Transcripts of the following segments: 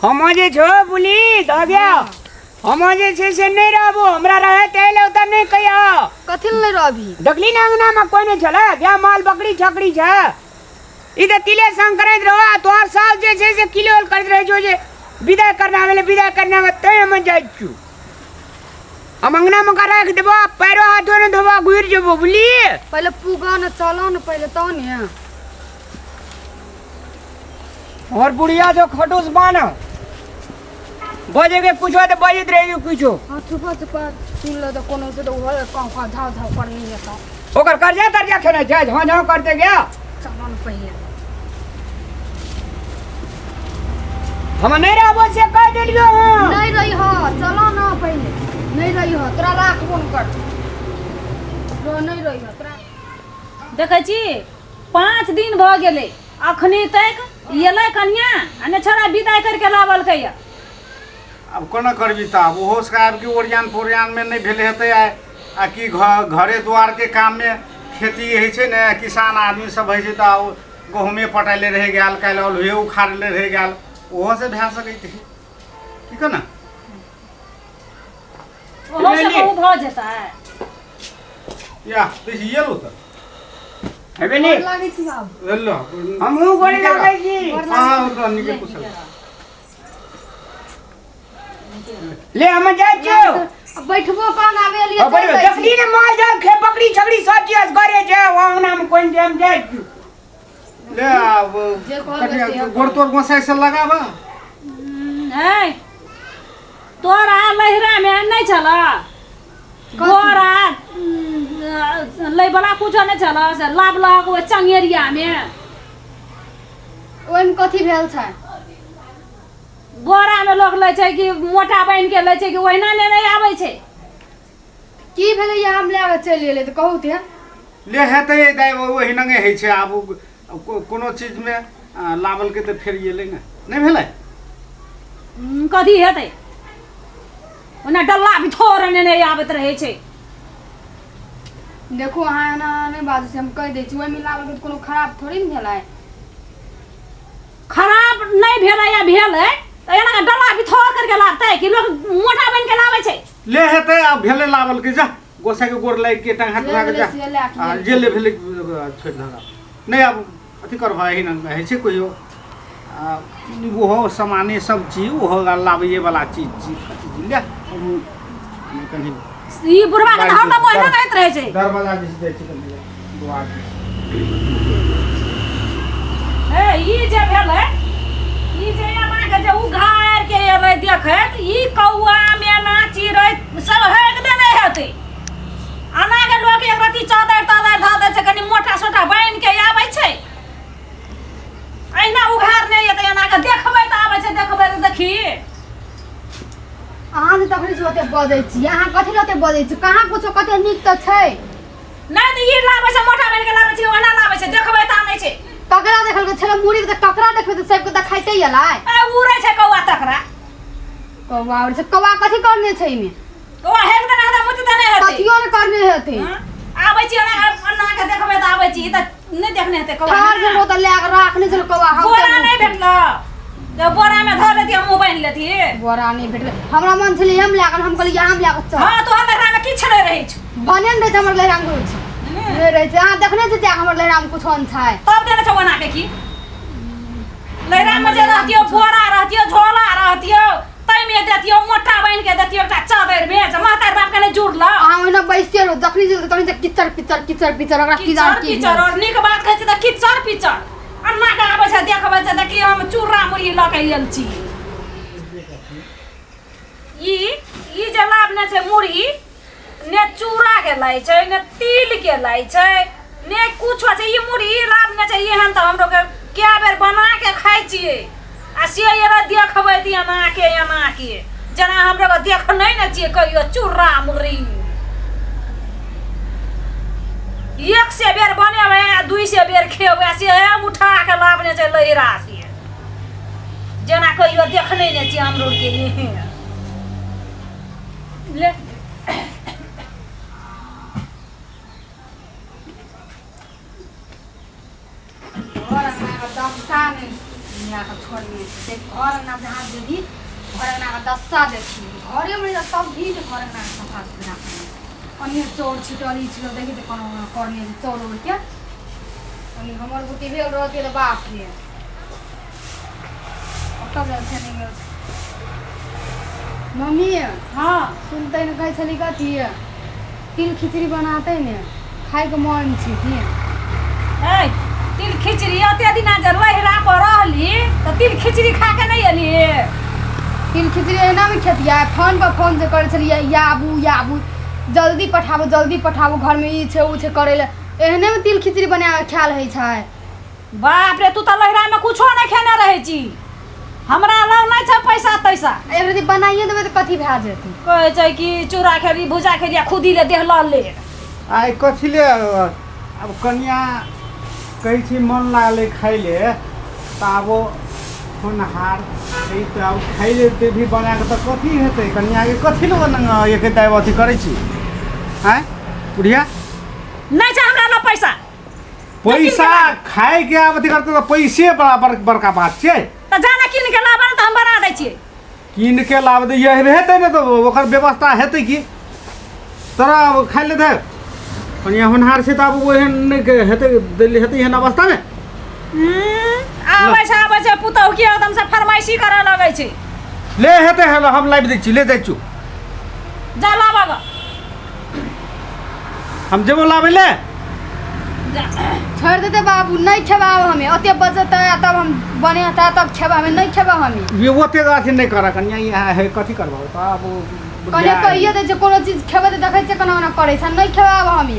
हम जे छो बुली दऽ गया। हम जे छै से नहि रहबो, हमरा रहे ते एले ओतऽ नहि कहिया। कथी लए नहि रहबी? देखली ने अंगना में कोई नहीं छलै, गया माल बकरी छकरी छै। ई तऽ तिले संक्रांति रहो आ तोहर साल जे छै से किलोल करैत रहै छौ जे विदा करना भेलै, विदा करना भेलै, तैं हम जाइ छियौ। हम अंगना में का राखि देबो, पैरो हाथो ने धोबो, घुरि जेबो, बुझलियै? पहिले पूगा ने चलो ने पहिले तो ने। और बुढ़िया जो खटूस बाना बजे के कुछो तो बजैत रही कुछो। हाँ, चुपा चुपा सुन लो तो कोनो से तो उहो काव काव झाव झाव करनी है तो। ओकर कर्जा तर्जा खेने छै, झाँ झाँ करते गया। चलो ने पहिले। हम नहीं रहबो से कह देलियो हूँ। नहीं रही हो, चलो ना पहिले। नहीं रही हो, तोरा राखबो न कर। रो नहीं रही हो, तोरा। देखै छी 5 दिन भऽ गेलै अखनी तक एलै कनिया आ ने छोड़ा विदाई करके लाबलकै यऽ। आब कोना करबी तऽ आब ओहो सबके आबि के ओरियान पोरियानमे नहि भेल हेतै आइ आ कि घरे दुआरके काममे खेती होइ छै ने, किसान आदमी सब होइ छै तऽ आब गहूमे पटैले रहि गेल, काल्हि अल्हुए उखाड़ले रहि गेल, ओहो से भए सकैत है। ठीक है ना? ओहो से कहूँ भऽ जेतै। या देखिए ये लो तऽ हेबे नी? गोर लागै छी बाबू। लो। हमहूँ गोर लागै छी। हाँ, हाँ, नीके कुशल। ले हम जाइ छियौ। अब बैठबो कौन आबे लिए। अब बड़ी देखली ने माल जाल खे बकरी छकरी सब चीज घरे छै, अंगना में कोन जे हम जाइ छियौ। ले आब जे कहल कनिया से हम गोड़ तोड़ गोसाई से लगाबा। है तोरा लहिरा में नहीं छल गोरा लैवला कुछो नहीं छल से लाबलक ओहि चंगेरिया में। ओहिमे कथी भेल छै? बोरा में लोग लै छै कि मोटा बनि के लै छै कि ओहिना ने नहीं आबै छै। की भेलै ये हम लए कऽ चलि एलै तऽ कहू ते। ले हेतै दाइ ओहि नंगे होइ छै। आब कोनो चीजमे लाबलकै तऽ फेर एलै ने, नहि भेलै? कथी हेतै, ओना डल्ला भी थोड़ ने नहि आबैत रहै छै। देखू अहाँ एना नहि बाजू से हम कहि दै छी, ओहिमे लाबलकै तऽ कोनो खराब थोड़े ने भेलै। खराब नहि भेलै या भेलै तऽ एना डल्ला भी थोड़ करके लाबतै कि लोग मोटा बनि के लाबै छै। ले हेतै आब भेलै लाबलकै, जा गोसाई के गोर लागि के टांग हाथ जे धोआ के भेलै जा। से लए के आ, गेल। जे ले भेलै छोड़ि दहक आब। नहि आब अथी करबह, एहिना होइ छै कहियो। आ, ओहो सामाने सब चीज ओहो लाबैए वाला चीज छी कथी चीज ले हम कनि ई बुढ़वा के तऽ हरदम ओहिना कहैत रहै छै। दरवाजा दिस जाइ छी कनि दुआर दिस। हे ई जे भेलै, ई जे एना के जे उघारि के एलै देखैत, ई कौआ मेना चिड़ै सब हेक देने हेतै। एना के लोक एक रत्ती चादर तादर धऽ दै छै, कनि मोटा सोटा बान्हि के आबै छै, अहिना उघार नहि एतै। एना के देखबै तऽ आबै छै, देखबै तऽ देखी। अहाँ जे तखने से ओते बजै छी, अहाँ कथी लए ओते बजै छी? कहाँ कुछो कते नीक तऽ छै। नहि तऽ ई लाबै छै मोटा बनि के लाबै छै, ओना लाबै छै, देखबै तऽ आनै छै। ककरा देखलकै? छलै मुड़ी तऽ ककरा देखबै तऽ सबके देखाइते एलै। ए उड़ै छै कौआ तकरा। कौआ उड़ै छै, कौआ कथी करने छै एहिमे? कौआ हेक देने हेतै, मुति देने हेतै। कथियो ने करने हेतै। हँ? आबै छी एना एना के देखबै तऽ आबै छी, ई तऽ नहि देखने हेतै कौआ। ठाढ़ भेल तऽ लए कऽ राखने छलै कौआ। हम बोरा नहि भेटल तऽ बोरा में धऽ लेती, हम मुँह बान्हि लेती। बोरा नहि भेटलै, हमरा मन छलै हम लए कऽ, हम कहलियै हम लए कऽ चल। हँ, तोहर लहरा में किछु नहि रहै छौ। भने ने रहै छै हमर लहरा में कुछ नहि रहै छै। अहाँ देखने छी जाके हमर लहरा में कुछ छै? तब देने छौ बना के की लहरा में जे रहतियो, बोरा रहतियो, झोला रहतियो, ताहिमे देतियो, मोटा बान्हि के देतियो एकटा चादर में, से महतार बाप के नहि जुड़ल। अहाँ ओहिना बैसते रहू, जखनी जे तखनी जे किचर पिचर किचर पिचर ओकरा की किचर जान की पिचर। और नीक बात कहै छै तऽ किचर पिचर। अन्ना के आबै छै देखबै छै तऽ की हम चूड़ा मुरही लऽ के आयल छी। ई ई जे लाबने छै मुरही, ने चूड़ा के लै छै, ने तिल के लै छै, ने कुछो छै। ई मुरही लाबने छै एहन तऽ हमरो के कए बेर बना के खाइ छियै, आ से एना देखबै तऽ एना के एना के जेना हमरो के देखने ने छियै कहियो चूड़ा मुरही। 100 बेर बनेबै आ 200 बेर खेबै, आ से उठा के लाबने छै लहिरा से जेना कहियो देखने ने छियै हमरो के। ले घर अंगना के दमका नहि भिया कऽ छोड़ने छै से घर अङ्गना जहाँ जेबही घर अङ्गनाके दशा देखी घरेमे रह सब दिन घर अङ्गनाके सफा सुथरा करने ओन्ने चौर छिटल ई छिटल देखी तऽ कोनो करने छै चौर उरके। ओन्ने हमर बुते भेल रहतै तऽ बाप रे ओतऽ गेल छै नहि गेल छै। मम्मी हँ। सुनते ने कहै छली कथी तिल खिचड़ी बनाते ने खाइके मन छै की। ए तिल खिचड़ी ओते दिना जे लहिरा पर रहली तऽ तिल खिचड़ी खा के नहि एली। तिल खिचड़ी एनामे खेतियै फोन पर फोन जे करै छलियै आबू आबू जल्दी पठाबू जल्दी पठाबू घरमे ई छै ओ छै करै लए एहनेमे तिल खिचड़ी बना कऽ खायल होइ छै। बाप रे तू तऽ लहिरामे कुछो नहि खेने रहै छी हमरा लग नहि छै पैसा तैसा। एक रति बनाइए देबै तऽ कथी भए जेतै। कहै छै कि चूड़ा खेली भुजा खेली आ खुदी ले देह लऽ ले। आइ कथी ले आब कनिया कहै छी मन लागलै खाइ ले तऽ आब ओ होनहार छै तऽ आब खाइ ले देबही बना कऽ तऽ कथी हेतै कनियाके कथी ले ओना एक दाबि अथी करै छी आँय बुढ़िया। नहि छै हमरा लग पैसा। पैसा खाइके आब अथी करतै तऽ पैसे बड़ा बड़का बात छै। तऽ जाना कीन के लाबऽ ने तऽ हम बना दै छियै। कीन के लाब दै हेतै ने तऽ ओकर व्यवस्था हेतै की तोरा खाइ ले दे कनिया होनहार छै तऽ आब ओहन नहि हेतै हेतै एहन अवस्थामे। आबै छै आबै छै पुतहु के एकदम से फरमाइशी करऽ लगै छै। ले हेतै हेलो हम लाबि दै छी ले जाइ छु। जा लाबऽ गऽ। हम जेबो लाबै ले। छोड़ि देतै बाबू नहि खेबै आब हमे ओते बजतै आ तब हम बनेतै तब खेबै हमे नहि खेबै हमे। ये ओते अथी नहि करऽ कनिया ई है कथी करबहो तऽ आब कने कहिए दै छै कोनो चीज खेबै तऽ देखै छियै केना ओना करै छै नहि खेबै आब हमे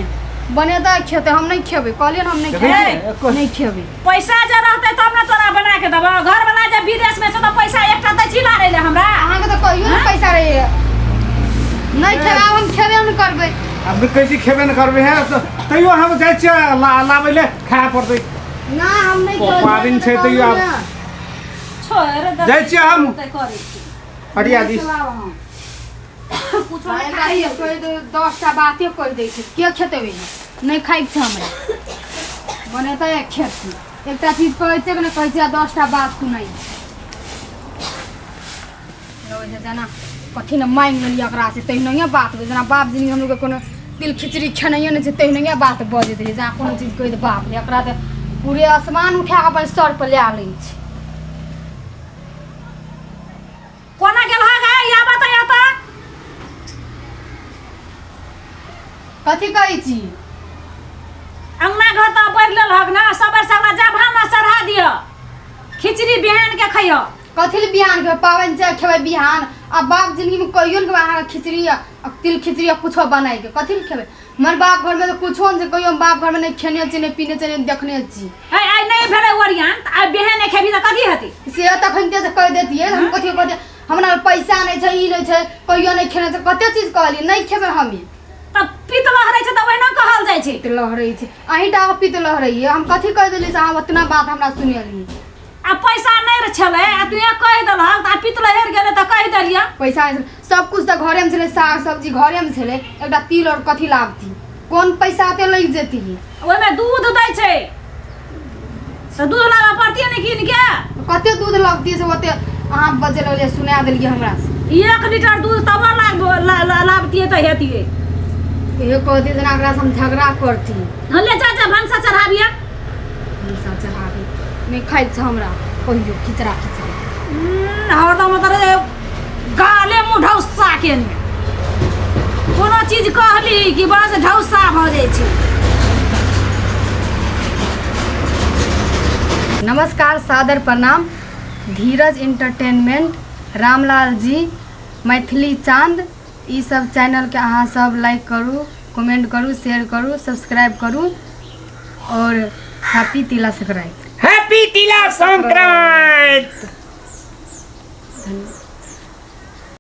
बनेतै खेतै हम नहि खेबै कहलियै ने हम नहि खेबै नहि खेबै। पैसा जे रहतै तब ने तोरा बना के देबौ घरवाला जे विदेश में छै तऽ पैसा एकटा दै छी लारै ले हमरा। अहाँके तऽ कहियो ने पैसा रहैए नहि खेबै आब हम खेबे नहि करबै। आब कहै छी खेबे नहि करबै है तैयो हम जाइ छियै लाबै ले खाय पड़तै। ना हम नहि खेबै। पाबनि छै तैयो आब छोड़ दे जाइ छियै हम। करै छी हटिया दिस कुछो नहि खाइ 10टा बाते कहि दै छै के खेतै ओहिमे नहि खाइके छै हमरा बनेतै खेतै एकटा चीज कहै छै कि नहि कहै छै आ 10टा बात सुनाइ छै। लगै छै जेना कथी ने माँगि लेलियै ओकरा से तहिनहिए बात होइ जेना बाप जिनगी हमलोगके कोनो तिल खिचड़ी खेनाइए नहि छै तहिनहिए बात बजैत रहै जेना कोनो चीज कहि दे बाप रे एकरा तऽ पूरे आसमान उठा कऽ अपन सर पर लए लै छै। कोना गेल हा गे आबऽ तऽ एतऽ। कथी कहै छी? अंगना घर तऽ बढ़ि लेलहक ने सबेर सगला जा भाना चढ़ा दिअ खिचड़ी बिहान के खइह। कथी ले बिहान के पाबनि छै खेबै बिहान आ बाप जिंदगी में कहियो ने अहाँके खिचड़ी आ तिल खिचड़ी आ कुछो बनाइके कथी ले खेबै हमर बाप घरमे तऽ कुछो नहि छै कहियो हम बाप घरमे नहि खेने छी नहि पीने छी नहि देखने छी। आइ आइ नहि भेलै ओरियान तऽ आइ बिहान नहि खेबही तऽ कथी हेतै? से तखनते से कहि देतियै हम कथी कहतियै हमरा पैसा नहि छै ई नहि छै कहियो नहि खेने छै कते चीज कहलियै नहि खेबै हमे। तब पित्त लहरै छै तऽ ओहिना कहल जाइ छै। पित्त लहरै छै अहीं टा पित्त लहरैये हम कथी कहि देलियै से अहाँ ओतना बात हमरा सुनेलियै। आ पैसा नहि छलै आ तू कहि देलहक तऽ आ पित्त लहरि गेलै तऽ कहि देलियै। पैसा नहि छलै सब कुछ तऽ घरेमे छलै साग सब्जी घरेमे छलै एकटा तिल आओर कथी लाबती कोन पैसा एते लागि जेती। ओहिमे दूध दै छै तऽ दूध लाबऽ पड़तियै ने कीन के। कते दूध लगतियै से ओते अहाँ बजे लगलियै सुना देलियै हमरा से। 1 लीटर दूध तब लाबतियै तऽ हेतियै। इहे कहतियै जेना ओकरा से हम झगड़ा करती। हँ ले जा जा भनसा चढ़ाबियै। भनसा चढ़ाबी नहि खाइ छै हमरा कहियो खिचड़ा खिचड़ी। हरदम तर गाले मुँह ढौसा केने कोनो चीज कहली कि बस ढौसा भऽ जाइ छै। नमस्कार सादर प्रणाम। धीरज इंटरटेनमेंट रामलाल जी मैथिली चांद ई सब चैनलके अहाँ सब लाइक करू कमेंट करू शेयर करू सब्सक्राइब करू और हैप्पी तिला संक्रांति। हैप्पी तिला संक्रांति। धन्यवाद।